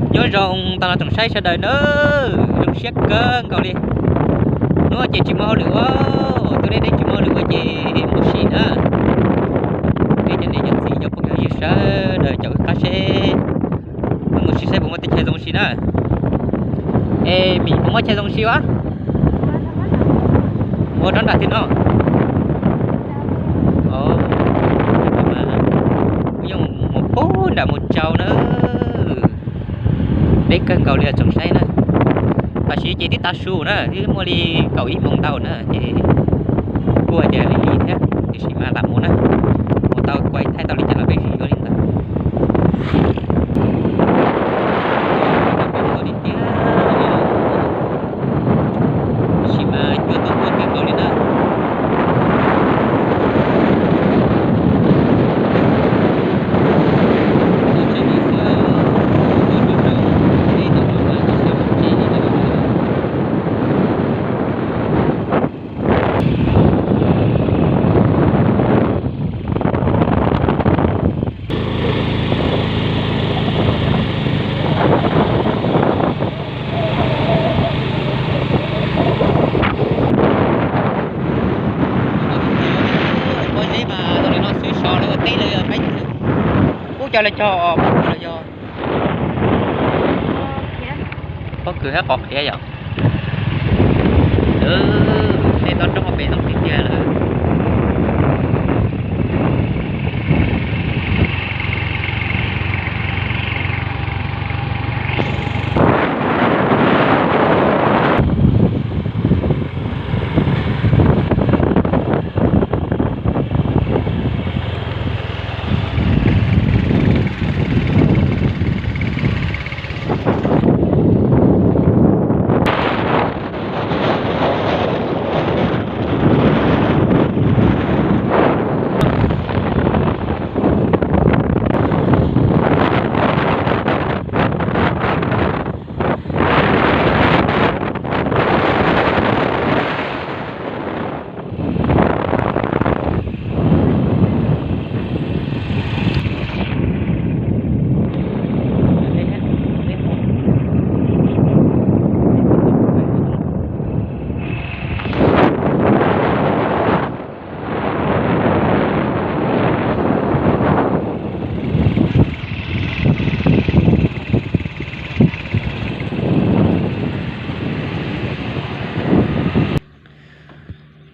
Nyob zoo tag nrho tsoom saib sawv daws nawb, zoo siab kawg nkaus li. Hnub no ces tsis muaj hauj lwm ua, tus deb deb tsis muaj hauj lwm ua ces mus sim na. Peb cov niam cov txiv cov phooj cov ywg sawv daws caum wb qab seb, mus sim saib puas muaj teb chaws zoo sim na. Es Mim puas muaj chaw zoo sim ua? Ua rov nram twg no? Kuv yuav mus pub nram mus tsau na. Deb kawg nkaus li tsoom saib na. Tam sim ces twb tav su na, twb muaj li kaum ib moos ntau na ces kuj hais tias lig lig thiab tiam sis mas lam mus na, mus tau kuaib thaij tau li cas los peb sim yuav li ntawd. Tab sis mas cua tuaj tuaj kawg nkaus li na. Pob zeb mas zoo li no xwb, so lawv ua teb lawv peb ub cov lawv cog pob kws los yog pob kws thiab qos qhiav yom. Nej tab roob pem zoo tiag tiag lawm.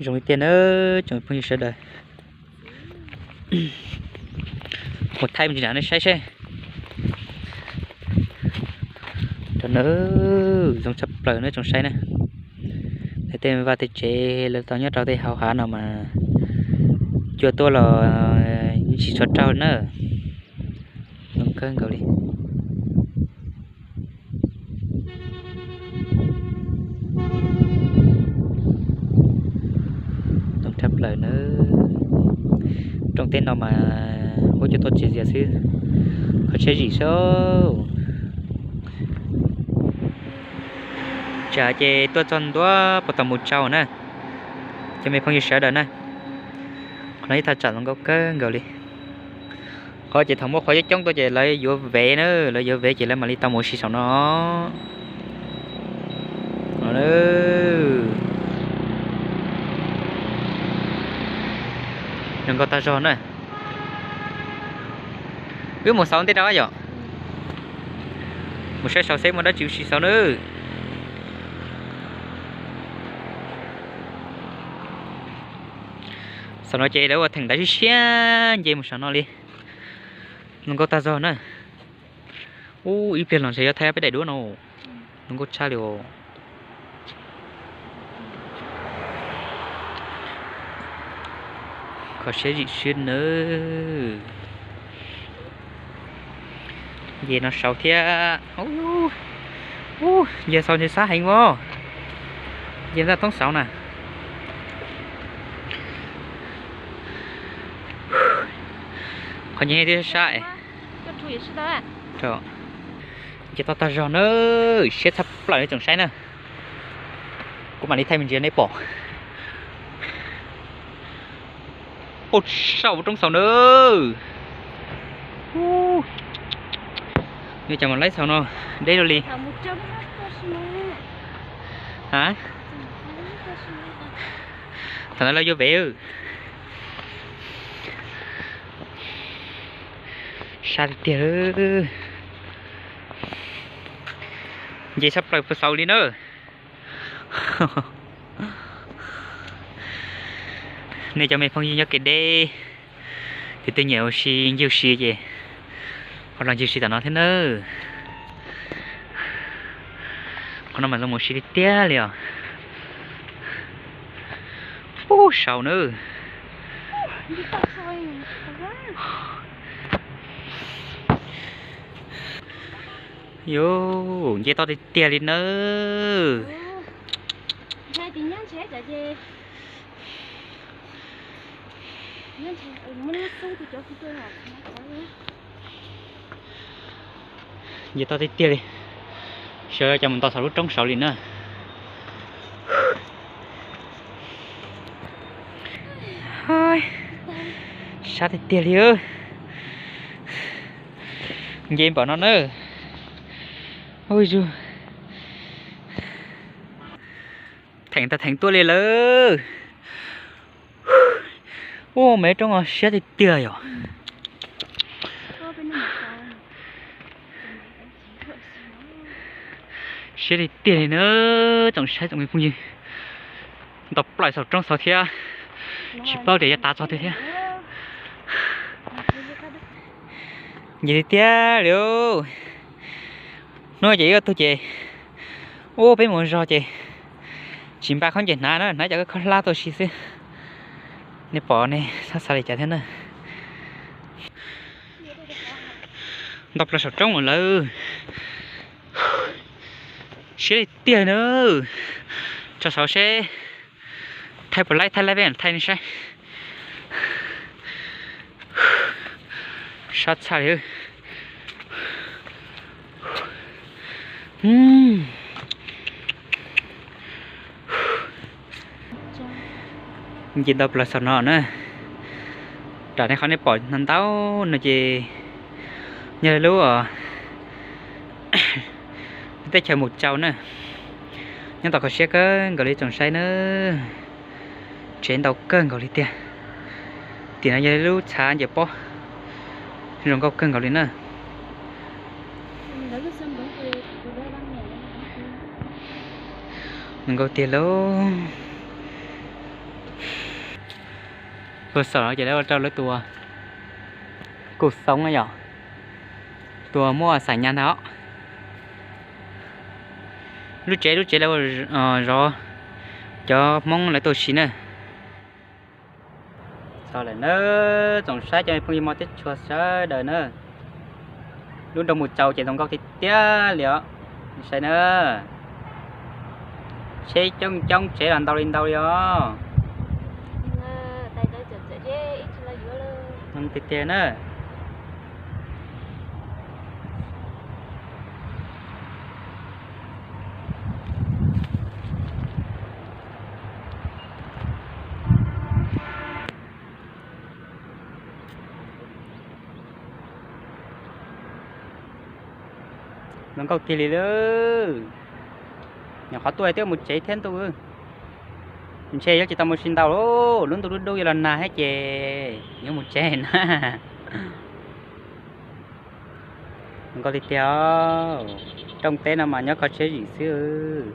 Zoo li tiag na tsoom phooj ywg sawv daws. Mus thaij me ntsis nram nej saib seb. Rau na, zoo tshaj plaws na tsoom saib na. Tej vaj tej tsev lawv tau nyob rau tej hauv hav no mas cua tuaj los yeej tsis tshua raug na. Zoo kawg nkaus li. Zoo tshaj plaws na. Rooj teb no mas huab cua tuaj tsis zias xwb, qhov tsheb zim xwb. Tsam ces tuaj txog ntua puas tau mus tsau na, cov me phooj ywg sawv daws na. Qhov no ib thaj tsam zoo nkauj kawg nkaus li. Qhov ces thaum muaj qhov coob coob tuaj ces lawv yuav vev na, lawv yuav vev ces lawv mam li tau mus ua si saum no. Zoo nkauj tag zog na. Wb mus xauv ntej rau yom. Mus saib saud seb muaj dab tsi ua si saud na. Saum no ces lawv ua theem ntawd siab siab nce mus saum no li. Zoo nkauj tag zog na. Ub, ib pliag los ntshe yuav thaij peb daim duab no. Zoo nkauj tshaj li os. Kho siab zim siab nawb. Nce no saud thiab. Ub, nce saud ntshe sab heev os. Nce ntaj thoob saud na. Qhov nce thiab sab. Nce toj tag zog na, siab tshaj plaws nej tsoom saib na. Kuv mam li thaij me ntsis nej pom. Ua saum roob saud na. Yuav coj mus laib xaus no deb dua li. A, thaum ntawd lawv yuav pem. Sab tiag tiag. Nce sab plaws puag saud li na. Nej cov me phooj ywg nyob kev deb, tus twg nyiam ua si ncig ua si ces ho los ncig ua si tom no thiab nawb. Qhov no mas zoo mus ua si tiag tiag li os. Ub, saud na. Yuav nce toj tiag tiag li nawb. Nce toj tiag tiag li. Sawv cov mus nto saum lub roob saud li na. Sab tiag tiag li. Nce npaum no na. Ub, theem tag theem tuaj li lawm. Ub, me roob siab tiag tiag yom. Siab tiag tiag li na, tsoom saib tsoom me phooj ywg. Nto plaws saum roob saud thiab, tsis paub tias yuav tas txog twg thiab. Nce tiag tiag li. Hnub ces ib tug ces, ub, peb mus zog ces tsis npaj khaub ncaws hnav na, hnav cov khaub hlab tuaj si xwb. Nej pom nej txhob xav li cas thiab na. Nto plaws saum roob mus lawm. Siab li tiag na. Tso saud seb thaij puas laib, thaij laib peb thaij nej saib. Sab tshaj li. Nce ntau plaws saum no na. Raws nej qhov nej pom ntau ntau no ces yog lub teb chaws Mus Tsau na. Nyob tau kho siab kawg nkaus li tsoom saib na. Tsev ntau kawg nkaus li tiag. Tim no yog lub tshav ncaws pob zoo nkauj kawg nkaus li na. Zoo nkauj tiag lauj. Puag saum no ces lawv ua rau lawv tus kuj xoob na yom, tus muaj xais nyab ntag os. Lub tsev, lub tsev lawv zov cov Hmoob lawv tuaj ua si na. Txog lawm na, tsoom saib cov phooj ywg mog thiab txhua sawv daws na. Lub nroog Mus Tsau ces zoo nkauj tiag tiag li os. Saib na, tsheb coob coob, tsev los ntau li ntau li os. Tiag tiag na. Zoo nkauj kiag li lawm. Nyuam qhuav tuaj twb mus tsev thiab ntuj. Ntshe yuav tsis tau mus si ntau lauj, lub ntuj dub dub yuav los nag thiab ces yuav mus tsev na. Zoo nkauj tiag tiag, rooj teb no mas nyob kho siab zim xwb.